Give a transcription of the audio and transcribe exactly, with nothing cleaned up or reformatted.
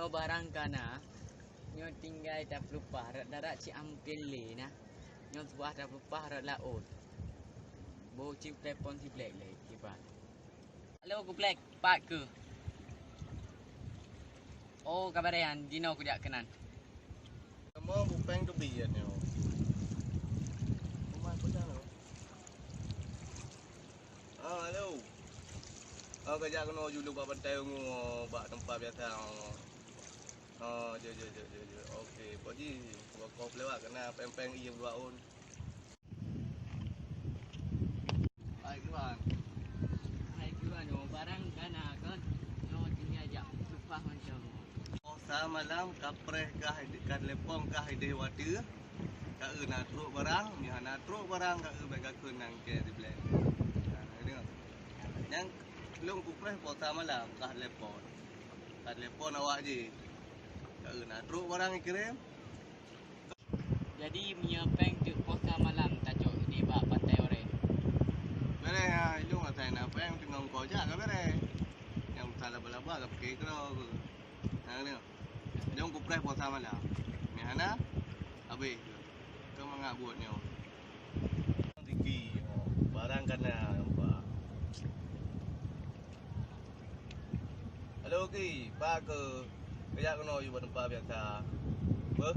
Nyoe barang ka na, nyoe tinggai tapeulupah, rot darat cit ampén lé na. Nyoe suah tapeulupah rot laôt. Boh cit telepon si Black lé, kiban. Halo, Ku Black, pat keuh? Oh, ka beureh nyan, jinoe kujak keunan. Kamoe bupeng teubiet nyoe. Rumah peue nyoe? Ah, halo. Ah, kajak keunoe julu bak Pantai Ungu, bak teumpat biasa. Ah, jeuet, jeuet, jeuet, jeuet, jeuet. Oke, Pak Ji, wakop lewat keunan peng-peng ié dua ôn. Hai, kiban. Hai, kiban, oh, barang ka na kon. Nyoe tinggai jak peulupah mantong. Poh sa malam ka preh kah, ka telepon kah ideh watèe. Ka eu na trok barang, nyoe hana trok barang, ka eu bèk ka kheun nang kèe di Black. Nah, deungö. Nyang lôn kupreh poh sa malam ka telepon. Ka telepon awak jih. Ka eu na trok barang ikirém. Jadi, meunyoe pèng teuk poh sa malam tacok nibak Pantai Orèng. Beureh, ha, ilôn asai na pèng teungoh ko jak ka beureh. Nyang sa laba-laba ka pike keudroe keuh. Nah, keunoe. Lôn kupreh poh sa malam. Meuhana, habéh keuh. Keu mangat buet nyoe. Rezeki, barang ka na nampak. Halo, Ki, pat keuh? Kajak keunoe yue bak teumpat biasa. Beuh?